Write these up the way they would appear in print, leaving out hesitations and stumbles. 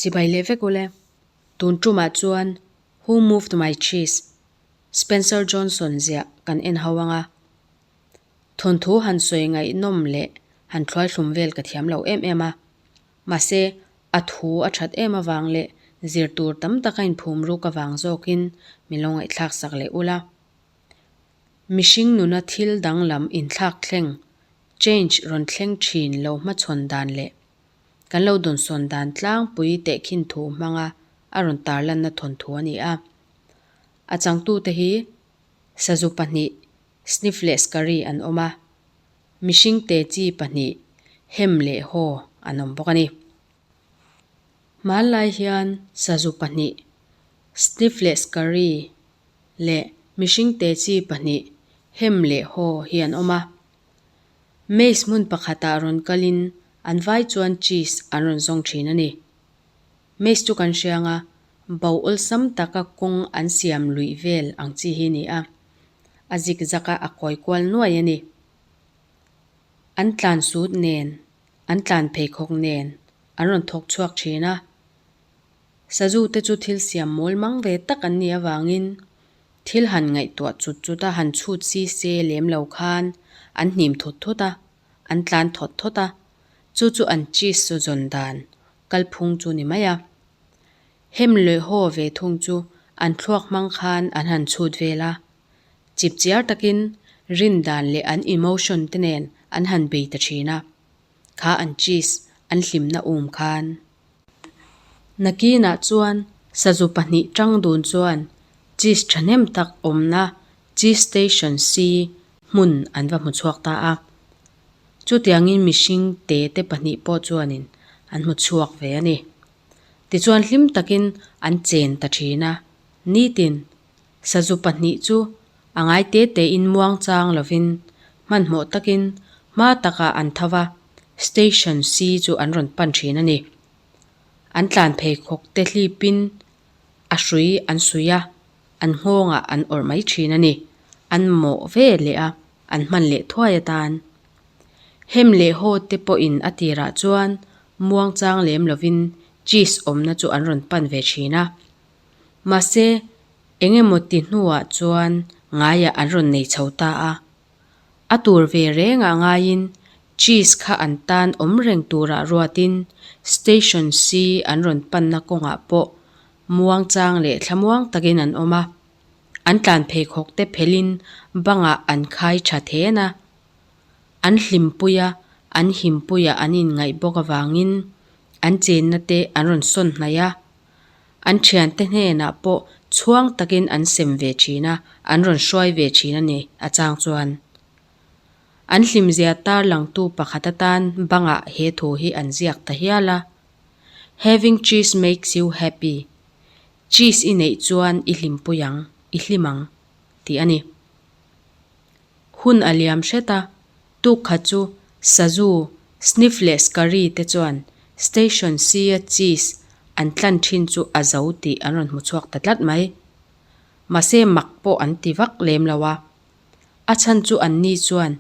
Chibai leh vek ule. Tun tumah chuan Who Moved My Cheese? Spencer Johnson ziah kan en ho anga. Thawnthu han sawi ngaihnawm leh han thluaithlum vel ka thiam lo em em a. Mahse, a thu a that em avang leh zir tur tam tak a inphum ruk avang zawkin min lo ngaihthlak sak leh ula. Mihring nuna thil danglam inthlak thleng, change, rawn thleng thin lo hmachhawn dan leh kan lo dawnsawn dan tlangpui tehkhin thu hmanga a rawn tarlanna thawnthu a ni a. A changtute hi sazu pahnih, Sniff leh Scurry an awm a, mihring te chi pahnih, Hem leh Haw an awm bawk a ni. Hmanlai hian sazu pahnih, Sniff leh Scurry, leh mihring te chi pahnih, Hem leh Haw hi an awm a. Maze hmun pakhatah rawn kalin an vai chuan cheese an rawn zawng thin a ni. Maze chu kan hria anga bo awlsam taka kawng an siam luih vel ang chi hi a ni a, a zik zak a a kawi kual nuai a ni. An tlan sut nen, an tlan pheikhawk nen an rawn thawk chhuak thin a. Sazu te chu thil siam mawl mang ve tak an nih avangin thil han ngaihtuah chut chut a han chhut si se lem lo khan an hnim thut thut a, an tlan thawt thawt a, chu chu an cheese saw zawn dan kalphung chu ni mai a. Hem leh haw ve thung chu an thluak hmang khan an han chhut vel a, chipchiar takin rin dan leh an emotion te nen an han bei ta thin a, kha an cheese an hlimna um khan. Nakinah chuan sazu pahnih tang dun chuan cheese thahnem tak awmna cheese station si hmun an va hmu chhuak ta a. Chutiangin mihring te te pahnih pawh chuanin an hmu chhuak ve a ni. Tichuan hlim takin an chen ta thin a, nitin sazu pahnih chu a ngai te tein muang chang lovin hmanhmawh takin hma takah an tho va, Station si chu an rawn pan thin a ni. An tlan pheikhawk te hlipin a hrui an suih a, an nghawngah an awrh mai thin a ni. An mawh ve leh a, an hman leh thuai atan. Hem leh haw te pawhin a tirah chuan muang chang lem lovin cheese awmna chu an rawn pan ve thin a. Mahse, eng emaw ti hnuah chuan ngaiah an rawn nei chho ta a. A tur ve rengah ngaiin cheese kha an tan awm reng turah ruatin station si an rawn panna kawngah pawh muang chang leh thlamuang takin an awm a. An tlan pheikhawk te phelhin bangah an khai tha then a. An hlimpui a, an himpuiah an inngaih bawk avangin an chenna te an rawn sawn hnaih a. An thiante hnenah pawh chhuang takin an sem ve thin a, an rawn hruai ve thin a ni a chang chuan. An hlimzia tarlangtu pakhat atan bangah he thu hi an ziak ta hial a, Having cheese makes you happy, Cheese i neih chuan i hlimpui ang, i hlim ang, tih a ni. Hun a liam hret a, tuk khat chu sazu, sniff leh scurry te chuan station C-a cheese an tlan thin chu a zo tih an rawn hmu chhuak ta tlat mai. Mahse mak pawh an ti vak lem lo a. A chhan chu anni chuan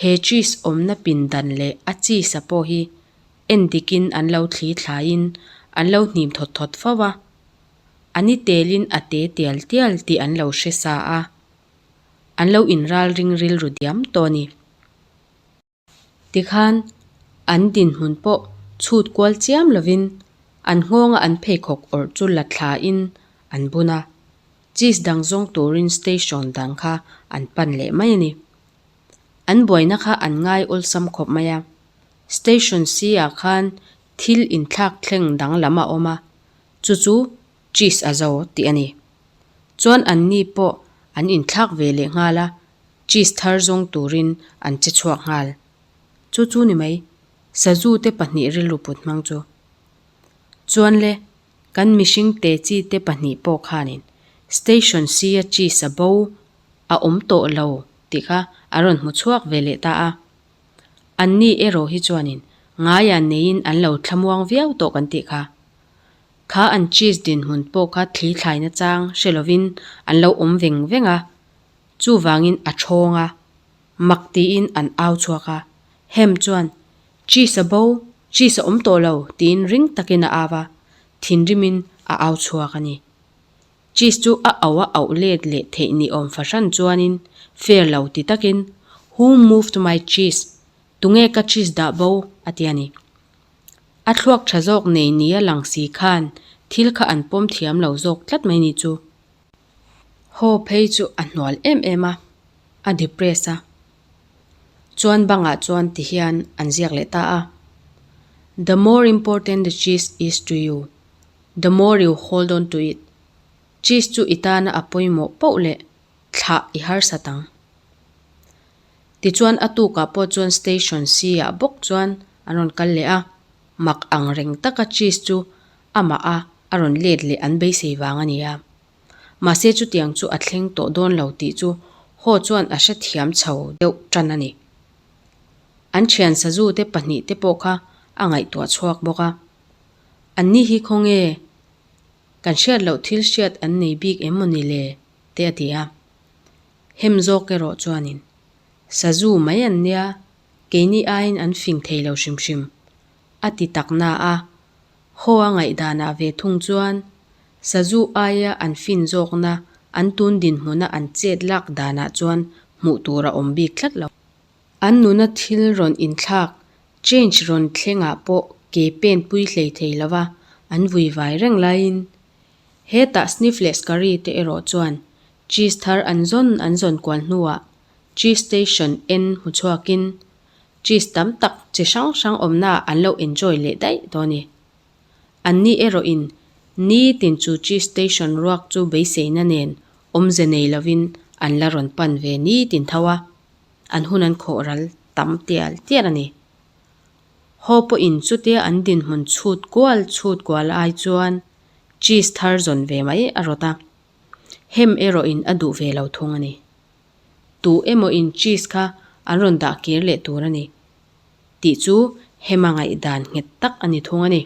he cheese awmna pindan leh a cheese-a pawh hi en dikin an lo thli thlaiin an lo hnim thawt thawt fo a. A ni telin a te tial tial tih an lo hre sa a. An lo inral ring rilru diam tawh a ni. Tikhan an dinhmun pawh chhut kual chiam lovin an nghawnga an pheikhawk awrh chu la thlain an bun a, cheese dang zawng turin station dang kha an pan leh mai a ni. An buaina kha an ngai awlsam khawp mai a, station si ah khan thil inthlak thleng danglam a awm a, chu chu cheese a zo tih a ni. Chuan anni pawh an inthlak ve leh nghal a, cheese thar zawng turin an che chhuak nghal. Chu chu ni mai, sazu te pahnih rilru put hmang chu. Chuan le, kan mihring te chi te pahnih pawh khanin station si a cheese a bo a awm tawh lo tih kha a rawn hmu chhuak ve leh ta a. Anni erawh hi chuanin ngaia neiin an lo thlamuang viau tawh kan tih kha. Kha an cheese dinhmun pawh kha thli thlaina chang hre lovin an lo awm veng veng a, chuvangin a thawng a, mak tiin an au chhuak a, Hem chuan, Cheese a bo, cheese a awm tawh lo, tiin ring takin a au a. Thinrimin a au chhuak a ni. Cheese chu a auh a auh let leh theih ni awm fahran chuanin fair lo ti takin, Who moved my cheese? Tunge ka cheese dah bo? a ti a ni. A thluak tha zawk nei nia lang si khan thil kha an pawm thiam lo zawk tlat mai ni chu. Haw phei chu a hnual em em a, a depress a. Chuan bangah chuan ti hian an ziak leh ta a, The more important the cheese is to you, the more you hold on to it. Cheese chu i tana a pawimawh poh leh thlah i harsat ang. Tichuan a tukah pawh chuan station C ah bawk chuan an rawn kal leh a, mak ang reng taka cheese chu amah a a rawn let leh an beisei vang a ni a. Mahse chutiang chu a thleng tawh dawn lo tih chu Haw chuan a hrethiam chho deuh tan a ni. An thian sazu te pahnih te pawh kha a ngaihtuah chhuak bawk a. Anni hi khawnge kan hriat loh thil hriat an nei bik em maw ni le? te a ti a. Hem zawk erawh chuanin, Sazu mai an nia, keini aiin an fing thei lo hrim hrim, a ti tak na a. Haw a ngaihdanah ve thung chuan, Sazu aia an fin zawkna an tun dinhmuna an chet lak danah chuan hmuh tur a awm bik tlat lo. An nuna thil rawn inthlak, change rawn thlengah pawh ke pen pui hlei thei lova an vui vai reng laiin, hetah Sniff leh Scurry te erawh chuan cheese thar an zawn an zawn kual hnuah cheese station en hmu chhuakin cheese tam tak chi hrang hrang awmnaah an lo enjoy leh daih dawn a ni. Anni erawhin nitin chu cheese station ruak chu beiseina nen awmze nei lovin an la rawn pan ve nitin tho a, an hun an khawh ral tam tial tial a ni. Haw pawhin chutia an dinhmun chhut kual chhut kual ai chuan cheese thar zawn ve mai a rawt a, hem erawhin a duh ve lo thung a ni. Tu emawin cheese kha an rawn dah kir leh tur a ni tih chu hema ngaihdan nghet tak a ni thung a ni.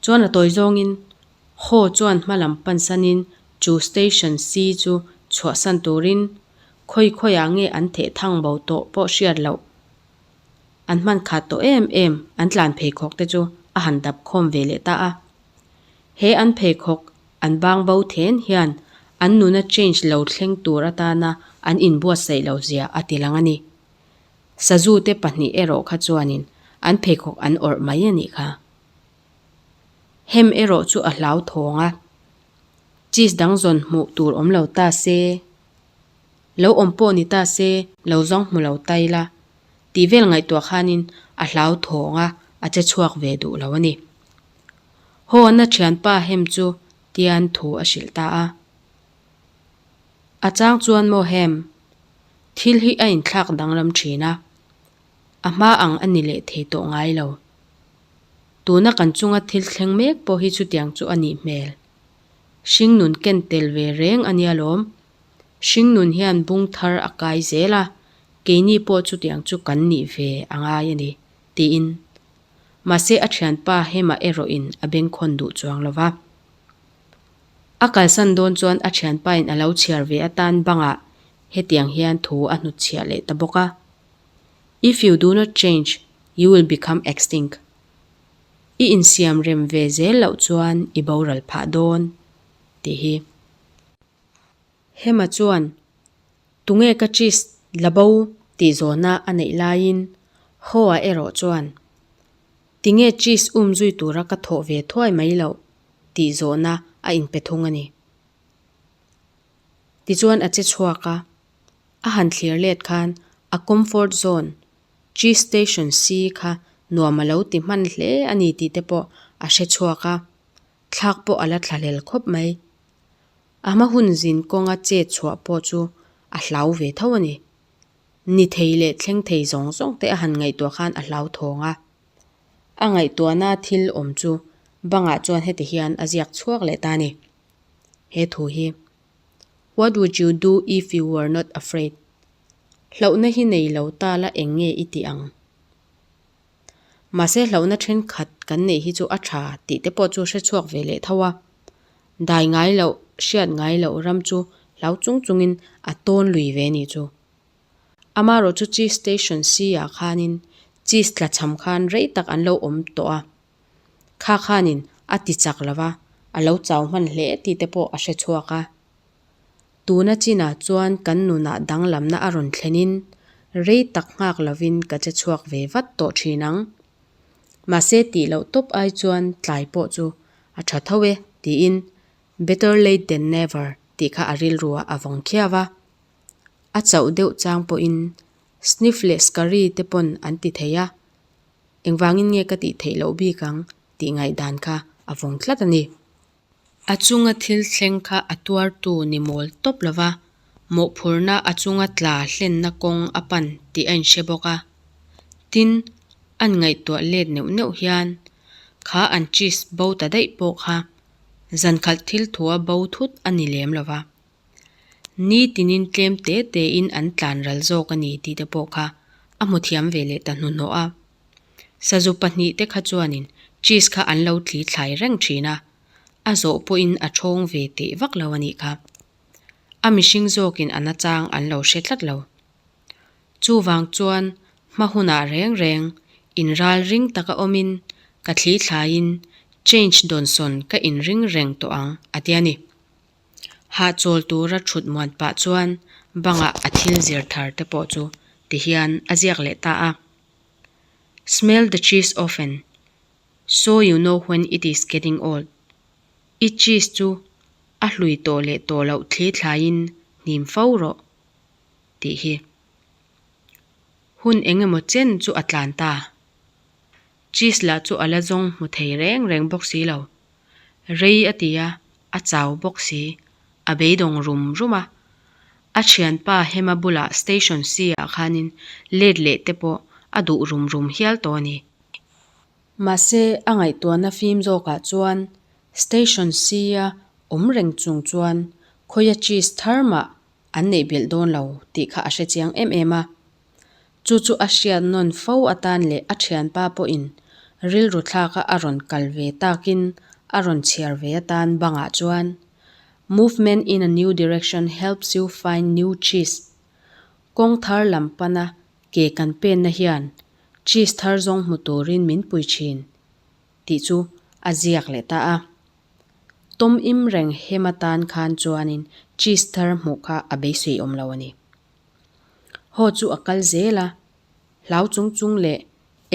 Chuan a tawi zawngin Haw chuan hma lam pansanin chu station C chu chhuahsan turin khawi khawiah nge an theh thang bo tawh pawh hriat loh an hman khat tawh em em an tlan pheikhawk te chu a han dap khawm ve leh ta a. He an pheikhawk an bang bo then hian an nuna change lo thleng tur atana an inbuatsaih lo zia a ti lang a ni. Sazu te pahnih erawh kha chuanin an pheikhawk an awrh mai a nih kha. Hem erawh chu a hlauthawng a, cheese dang zawn hmuh tur awm lo ta se, lo awm pawh ni ta se lo zawng hmu lo ta ila tih vel ngaihtuah khanin a hlauthawng a, a che chhuak ve duh lo a ni. Haw-na thianpa hem chu tian thu a hrilh ta a. A chang chuan maw hem, thil hi a inthlak danglam thin a, a hma ang a ni leh thei tawh ngai lo. Tuna kan chunga thil thleng mek pawh hi chutiang chu a nih hmel. Hringnun ken tel ve reng a nia lawm. Hringnun hian bung thar a kai zel a, keini pawh chutiang chu kan nih ve a ngai a ni, tiin. Mahse a thianpa Hema erawhin a bengkhawn duh chuang lo va. A kalsan dawn chuan a thianpain a lo chhiar ve atan bangah hetiang hian thu a hnutchhiah leh ta bawk a, If you do not change, you will become extinct. I insiam rem ve zel loh chuan i boral phah dawn, tih hi. Hema chuan, Tunge ka cheese la bo tih zawhna a neih laiin Hoa erawh chuan, Tinge cheese um zui tura ka thawh ve thuai mai loh? tih zawhna a inpe thung a ni. Tichuan a che chhuak a, a han thlir let khan a comfort zone, cheese station C kha nuam a lo ti hman hle a ni tih te pawh a hre chhuak a, thlak pawh a la thlahlel khawp mai. A hma hun zin kawnga chet chhuah pawh chu a hlau ve tho a ni. Ni thei leh thleng thei zawng zawng te a han ngaihtuah khan a hlau thawng a. A ngaihtuahna thil awm chu bangah chuan heti hian a ziak chhuak leh ta a ni. He thu hi, What would you do if you were not afraid? Hlauhna hi nei lo ta la eng nge i tih ang? Mahse hlauhna thenkhat kan neih hi chu a tha tih te pawh chu hre chhuak ve leh tho a. Dai ngai loh, hriat ngai loh ram chu hlau chung chungin a tawn lui ve ni chu. Amarawh chu Cheese Station C ah khanin cheese tlachham khan rei tak an lo awm tawh a. Kha khanin a ti chak lo va, a lo chau hman hle tih te pawh a hre chhuak a. Tuna chinah chuan kan nunah danglamna a rawn thlenin rei tak nghak lovin ka che chhuak ve vat tawh thin ang. Mahse tih loh tawp ai chuan tlai pawh chu a tha tho e tiin better late than never tih kha a rilruah a vawng khiau a. A chauh deuh chang pawhin Sniff leh Scurry te pawn an ti thei a, engvangin nge ka tih theih loh bik ang tih ngaihdan kha a vawng tlat a ni. A chunga thil thleng kha a tuartu ni mawl tawp lo va, mawhphurhna a chunga tla hlenna kawng a pan tih a inhre bawk a. Tin, an ngaihtuah let neuh neuh hian kha an cheese bo ta daih pawh kha zankhalh thil thua bo thut a ni lem lo va. Ni tinin tlem te tein an tlan ral zawk a ni tih te pawh kha a hmu thiam ve leh ta hnuhnawh a. Sazu pahnihte kha chuanin cheese kha an lo tli thlai reng thin a, a zawh pawhin a thawng ve teh vak lo a nih kha. A mihring zawkin a nachang an lo hre tlat lo. Chuvang chuan hma hunah reng reng inral ring taka awmin ka thli thlaiin change dawnsawn ka inring reng tawh ang a ti a ni. Hahchawl tura thut muan pah chuan bangah a thil zir thar te pawh chu ti hian a ziak leh ta a. Smell the cheese often, so you know when it is getting old. I cheese chu a hlui tawh leh tawh loh thli thlaiin hnim fo rawh tih hi. Hun eng emaw chen chu a tlan ta. Cheese lah chu a la zawng hmu thei reng reng bawk si lo. Rei a ti a, a chau bawk si, a beidawng rum rum a. A thianpa Hema bulah Station C ah khanin let leh te pawh a duh rum rum hial tawh a ni. Mahse, a ngaihtuahna fim zawkah chuan Station C a awm reng chung chuan khawia cheese thar mah an neih belh dawn lo tih kha a hre chiang em em a. Chu chu a hriat nawn fo atan leh a thianpa pawhin rilru thlaka a rawn kal ve takin a rawn chhiar ve atan bangah chuan Movement in a new direction helps you find new cheese Kawng thar lam pana ke kan penna hian cheese thar zawng hmu turin min pui thin tih chu a ziak leh ta a. Tom im reng hem atan khan chuanin cheese thar hmuh kha a beisei awm lo a ni. Haw chu a kal zel a, hlau chung chung leh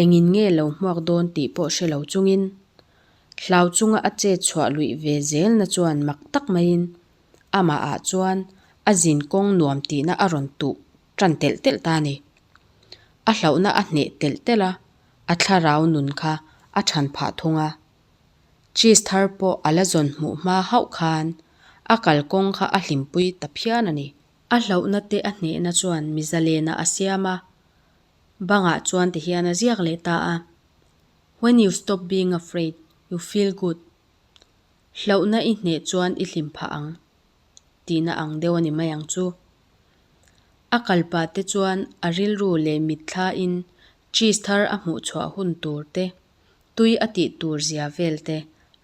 engin nge lo hmuak dawn tih pawh hre lo chungin, hlau chunga a chet chhuah luih ve zelna chuan mak tak maiin amahah chuan a zin kawng nuam tihna a rawn tuh tan telh telh ta a ni. A hlauhna a hneh telh telh a, a thlarau nun kha a than phah thung a. Cheese thar pawh a la zawn hmuh hma hauh khan a kalkawng kha a hlimpui ta phian a ni. A hlauhna te a hnehna chuan mi zalena a siam a, bangah chuan ti hian a ziak leh ta a, When you stop being afraid, you feel good. Hlauhna i hneh chuan i hlim phah ang tihna ang deuh a ni mai ang chu. A kal pah te chuan a rilru leh mitthlain cheese thar a hmuh chhuah hun tur te, tui a tih tur zia vel te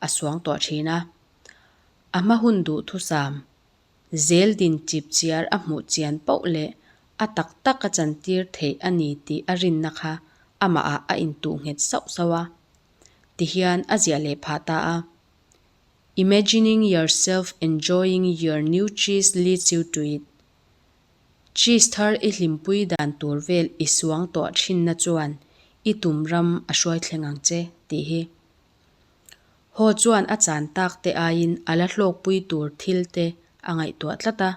a suang tawh thin a. A hma hun duhthusam Zel din chip chiar a hmuh chian poh leh a tak tak a chantir theih a ni tih a rinna kha amahah a intuh nghet sauh sauh a. Tihian a ziah leh phah ta a, Imagining yourself enjoying your new cheese leads you to it. Cheese thar i hlimpui dan tur vel i suang tawh thinna chuan i tum ram a hruai thleng ang che, tih hi. Haw chuan a chan tak te aiin a la hlawkpui tur thil te a ngaihtuah tlat a.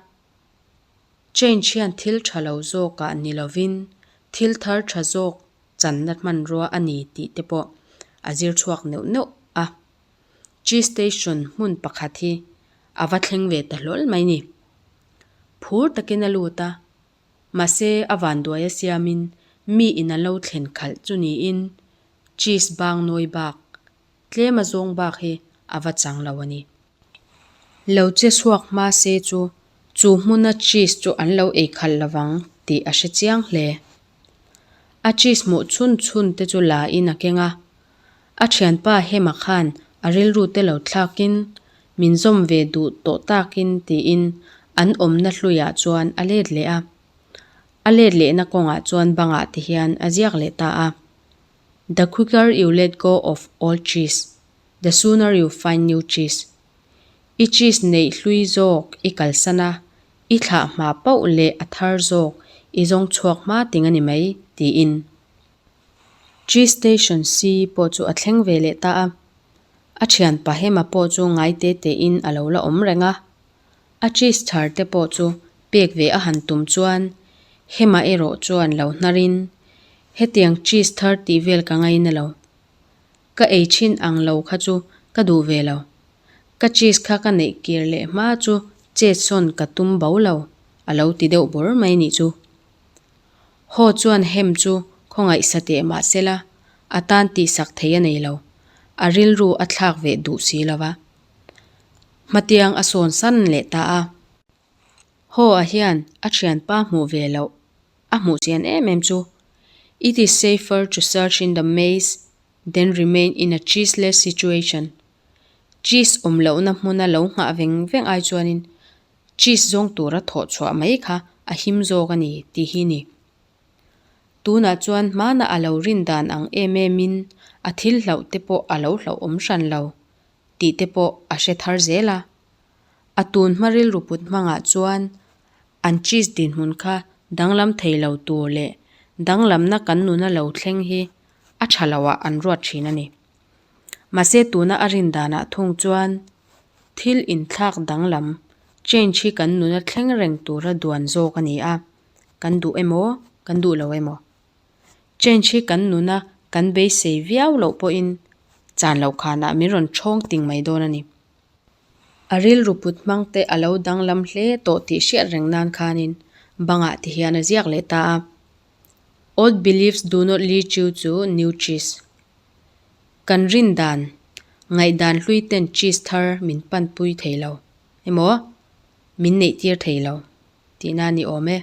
Change hian thil tha lo zawkah ni lovin thil thar tha zawk channa hmanrua a ni tih te pawh a zir chhuak neuh neuh a. Cheese station hmun pakhat hi a va thleng ve ta hlawl mai ni. Phur takin a lut a, mahse a vanduai a siamin mi in an lo thlen khalh chu niin Cheese bang nawi bak, tlem a zawng bak hi a va chang lo a ni. Lo che chhuak hma se chu, chu hmuna cheese chu an lo ei khalh lovang tih a hre chiang hle. A cheese hmuh chhun chhun te chu la in a keng a, a thianpa Hema khan a rilru te lo thlakin min zawm ve duh tawh takin tiin an awmna hluiah chuan a let leh a. A let lehna kawngah chuan bangah te hian a ziak leh ta a. The quicker you let go of old cheese. The sooner you find new cheese. I cheese neih hlui zawk i kalsan a, i thlah hma pauh leh a thar zawk i zawng chhuak hma ting a ni mai, tiin. Cheese station C pawh chu a thleng ve leh ta a. A thianpa Hema pawh chu ngai te tein a lo la awm reng a. A cheese thar te pawh chu pek ve a han tum chuan Hema erawh chuan lo hnarin, Hetiang cheese thar tih vel ka ngaina lo. Ka ei thin ang lo kha chu ka duh ve lo. Ka cheese kha ka neih kir leh hma chu chet sawn ka tum bo lo, a lo ti deuh bawr mai nih chu. Haw chuan hem chu khawngaih sa teh mah sela, a tan tihsak thei a nei lo. A rilru a thlak ve duh si lo va. Hmatiang a sawn san leh ta a. Haw a hian a thianpa hmuh ve loh a hmuh chian em em chu, It is safer to search in the maze than remain in a cheeseless situation. Cheese awm lohna hmuna lo nghah veng veng ai chuanin cheese zawng tura thawh chhuah mai kha a him zawk a ni tih hi ni. Tunah chuan hmana a lo rin dan ang em emin a thil hlauh te pawh a lo hlauhawm hran lo tih te pawh a hre thar zel a. A tun hma rilru put hmangah chuan an cheese dinhmun kha danglam thei lo tur leh danglamna kan nuna lo thleng hi a tha loah an ruat thin a ni. Mahse tuna a rin danah thung chuan thil inthlak danglam, change, hi kan nuna thleng reng tura duan zawk a ni a, kan duh emaw kan duh lo emaw. Change hi kan nuna kan beisei viau loh pawhin chan loh khanah min rawn thawng ting mai dawn a ni. A rilru put hmang te a lo danglam hle tawh tih hriat reng nan khanin bangah ti hian a ziak leh ta a. Old beliefs do not lead you to new cheese. Kan rin dan, ngaihdan hlui ten cheese thar min panpui thei lo emaw min neih tir thei lo tihna a ni awm e.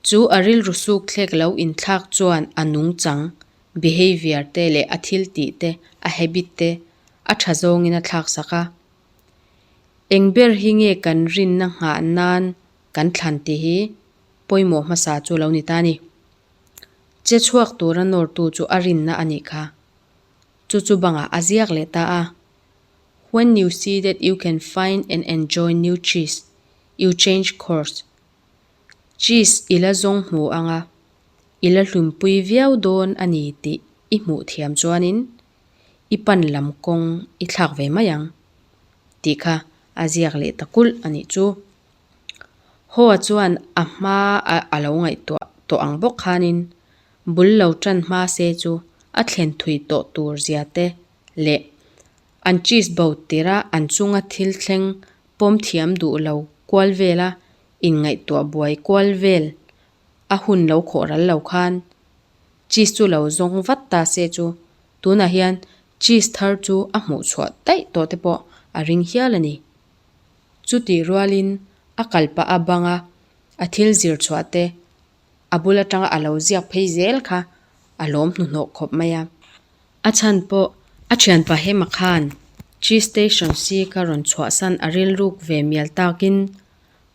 Chu a rilru suk thlek lo inthlak chuan a nungchang, behaviour, te leh a thil tih te, a habit te a tha zawngin a thlak sak a. Eng ber hi nge kan rinna nghah nan kan thlan tih hi pawimawh hmasa chu lo ni ta ni. Che chhuak tura nawrtu chu a rinna a nih kha. Chu chu bangah a ziak leh ta a, When you see that you can find and enjoy new cheese, you change course. Cheese i la zawng hmu ang a, i la hlumpui viau dawn a ni tih i hmuh thiam chuanin i pan lam kawng i thlak ve mai ang tih kha a ziak leh ta kulh a nih chu. Hoa chuan a hma a a lo ngaihtuah tawh ang bawk khanin bul lo tan hma se chu a thlen thui tawh tur zia te leh an cheese bo tirh a an chunga thil thleng pawm thiam duh lo kual vela inngaihtuah buai kual vel a hun lo khawh ral lo khan cheese chu lo zawng vat ta se chu tunah hian cheese thar chu a hmuh chhuah daih tawh te pawh a ring hial a ni. Chutih rualin a kal pah a bang a, a thil zir chhuah te a bul atanga a lo ziak phei zel kha a lawm hnuhnawh khawp mai a. A chhan pawh a thianpa Hema khan Cheese Station si kha rawn chhuahsan a rilruk ve mial takin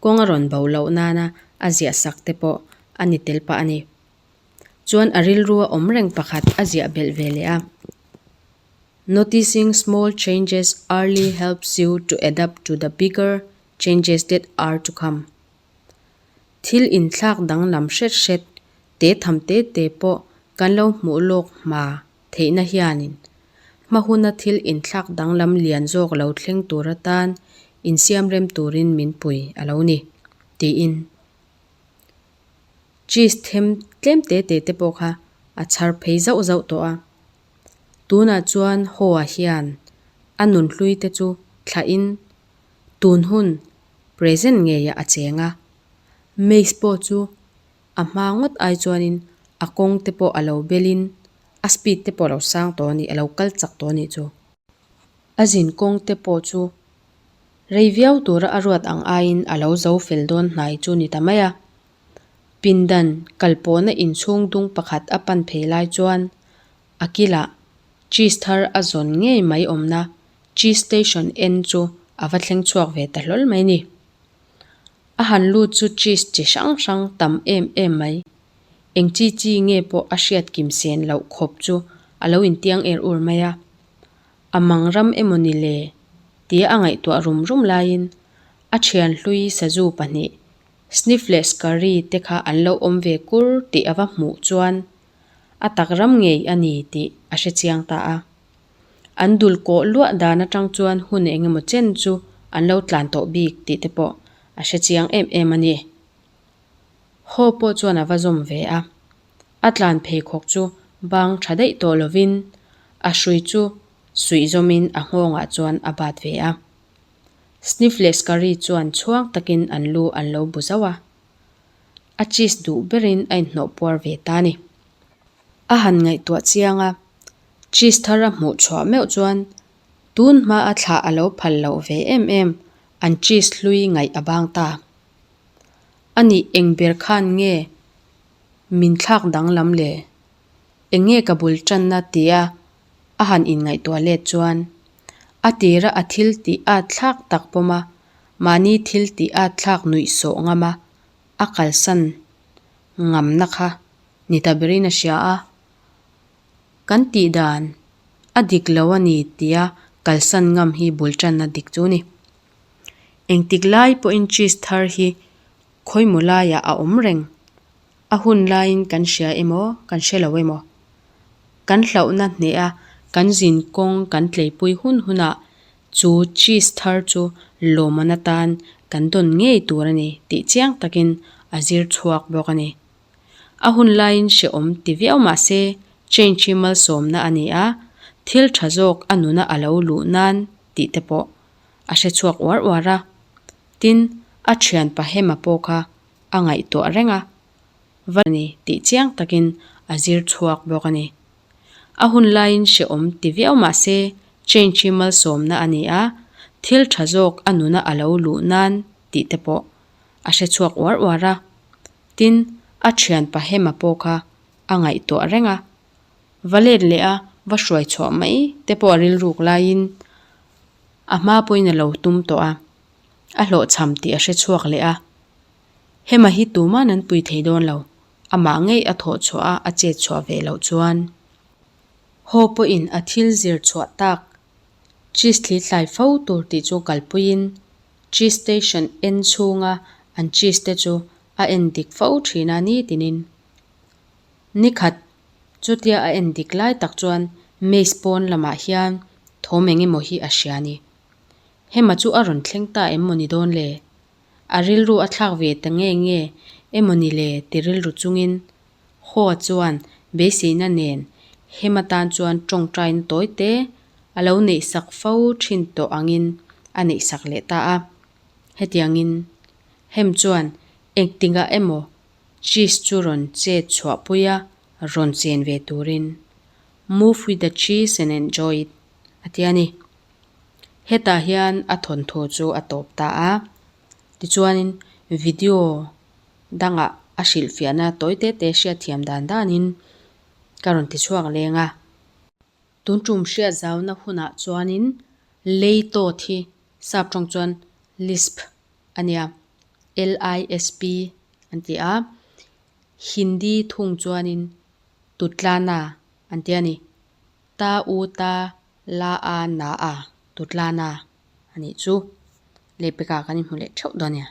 kawng a rawn bo loh nana a ziah sak te pawh a ni tel pah a ni. Chuan a rilrua awm reng pakhat a ziah belh ve leh a. Noticing small changes early helps you to adapt to the bigger changes that are to come. Thil inthlak danglam hret hret te tham te te pawh kan lo hmuh lawk hma theihna hianin hma huna thil inthlak danglam lian zawk lo thleng tur atan insiam rem turin min pui a lo ni, tiin cheese them tlem te te te pawh kha a chhar phei zauh zauh tawh a. Tunah chuan Hoa hian a nunhlui te chu thlahin tun hun present ngeiah a cheng a, Maze pawh chu a hma ngawt ai chuanin a kawng te pawh a lo belin a speed te pawh a lo sang tawh a ni, a lo kal chak tawh a nih chu. A zin kawng te pawh chu rei viau tura a ruat ang aiin a lo zo fel dawn hnai chu ni ta mai a. Pindan kalpawhna inchhung dung pakhat a pan phei lai chuan a kilah cheese thar a zawn ngei mai awmna cheese station en chu a va thleng chhuak ve ta hlawl mai ni. A han lut chu cheese chi hrang hrang tam em em mai. Eng chi chi nge pawh a hriat kim sen loh khawp chu a lo intiang er ur mai a. A mang ram emaw ni le? tia a ngaihtuah rum rum laiin a thian hlui sazu pahnih Sniff leh Scurry te kha an lo awm ve kur tih a va hmuh chuan a tak ram ngei a ni tih a hre chiang ta a. An dul kawh luah dan atang chuan hun eng emaw chen chu an lo tlan tawh bik tih te pawh a hre chiang em em a ni. Haw pawh chuan a va zawm ve a. A tlan pheikhawk chu bang tha daih tawh lovin a hrui chu suih zawmin a nghawngah chuan a bat ve a. Sniff leh Scurry chuan chhuang takin an lu an lo bu zauh a. A cheese duh berin a inhnawh puar ve ta ni. A han ngaihtuah chiang a, cheese thar a hmuh chhuah meuh chuan tun hma a thlah a lo phal loh ve em em an cheese hlui ngaih a bang ta. A nih eng ber khan nge min thlak danglam le? Eng nge ka bul tanna tia a han inngaihtuah let chuan a tira a thil tih at thlak tak pawm a, mahni thil tih at thlak nuih sawh ngam a, a kalsan ngamna kha ni ta berin a hria a. Kan tih dan a dik lo a ni tia kalsan ngam hi bul tanna dik chu a ni. Engtik lai pawhin cheese thar hi khawimaw laiah a awm reng. A hun laiin kan hria emaw, kan hre lo emaw. Kan hlauhna hneha kan zin kawng kan tleipui hun hunah chu cheese thar chu lawmman atan kan dawn ngei tur a ni tih chiang takin a zir chhuak bawk a ni. A hun laiin hrehawm ti viau mah se change hi malsawmna a ni a, thil tha zawk a nuna a lo luh nan tih te pawh a hre chhuak uar uar a. Tin, a thianpa Hema pawh kha a ngaihtuah reng a, va ni tih chiang takin a zir chhuak bawk a ni. A hun laiin hrehawm ti viau mah se change hi malsawmna a ni a, thil tha zawk a nuna a lo luh nan tih te pawh a hre chhuak uar uar a. Tin, a thianpa Hema pawh kha a ngaihtuah reng a, va let leh a va hruai chhuah mai te pawh a rilruk laiin a hma pawhin a lo tum tawh a, a hlawhchham tih a hre chhuak leh a. Hema hi tuman an pui thei dawn lo, amah ngei a thawh chhuah a a chet chhuah ve loh chuan. Haw pawhin a thil zir chhuah tak cheese thli thlai fo tur tih chu kalpuiin cheese station en chhunga an cheese te chu a en dik fo thin a nitinin. Nikhat chutia a en dik lai tak chuan maze pawn lamah hian thawm eng emaw hi a hria a ni. Hema chu a rawn thleng ta em maw ni dawn le? A rilru a thlak ve ta nge nge emaw ni le ti rilru chungin Hoa chuan beiseina nen Hema tan chuan tawngtaina tawi te a lo neihsak fo thin tawh angin a neihsak leh ta a. Hetiangin Hem chuan engtikah emaw cheese chu rawn chet chhuahpui a rawn chen ve turin Move with the cheese and enjoy it a ti a ni. Hetah hian a thawnthu chu a tawp ta a, tichuanin video dangah a hrilhfiahna tawi te te hriatthiam dan danin ka rawn ti chhuak leng a. Tun tum hriat zauna hunah chuanin lei tawt hi sap tawng chuan lisp a nia, L-I-S-P an ti a, Hindi thung chuanin Tutlana an ti a ni. Ta u ta la a na a, Tutlana a nih chu. Lehpekah kan inhmu leh theuh dawn nia.